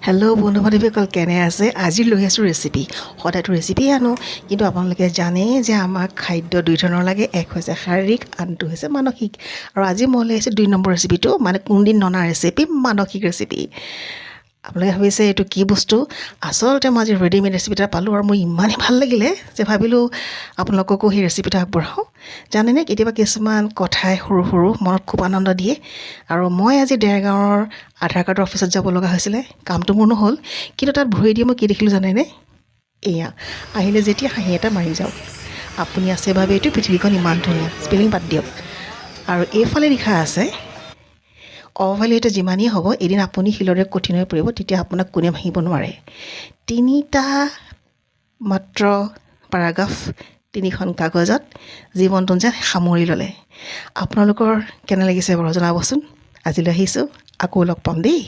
Hello' বন্ধু বান্ধৱীসকল, কেনে আছে? আজি লৈ আছোঁ ৰেচিপি। সদায়তো ৰেচিপিয়ে আনো, কিন্তু আপোনালোকে জানেই যে আমাক খাদ্য দুই ধৰণৰ লাগে। এক হৈছে শাৰীৰিক, আনটো হৈছে মানসিক। আৰু আজি মই লৈ আহিছোঁ 2 নম্বৰ ৰেচিপিটো, মানে কোনদিন ননা ৰেচিপি, মানসিক ৰেচিপি। আপোনালোকে ভাবিছে এইটো কি বস্তু? আচলতে মই আজি ৰেডিমেড ৰেচিপি এটা পালোঁ আৰু মোৰ ইমানেই ভাল লাগিলে যে ভাবিলোঁ আপোনালোককো সেই ৰেচিপিটো আগবঢ়াওঁ। জানেনে, কেতিয়াবা কিছুমান কথাই সৰু সৰু মনত খুব আনন্দ দিয়ে। আৰু মই আজি দেৰগাঁৱৰ আধাৰ কাৰ্ডৰ অফিচত যাব লগা হৈছিলে। কামটো মোৰ নহ'ল, কিন্তু তাত ভৰি দি মই কি দেখিলোঁ জানেনে? এয়া, আহিলে যেতিয়া হাঁহি এটা মাৰি যাওক। আপুনি আছে বাবেইতো পৃথিৱীখন ইমান ধুনীয়া। স্পেলিং বাদ দিয়ক। আৰু এইফালে লিখা আছে, অৱহেলিত যিমানেই হ'ব, এদিন আপুনি শিলৰে কঠিন হৈ পৰিব, তেতিয়া আপোনাক কোনেও ভাঙিব নোৱাৰে। তিনিটা মাত্ৰ পাৰাগ্ৰাফ, তিনিখন কাগজত জীৱনটো যেন সামৰি ল'লে। আপোনালোকৰ কেনে লাগিছে বাৰু জনাবচোন। আজিলৈ আহিছোঁ, আকৌ লগ পাম দেই।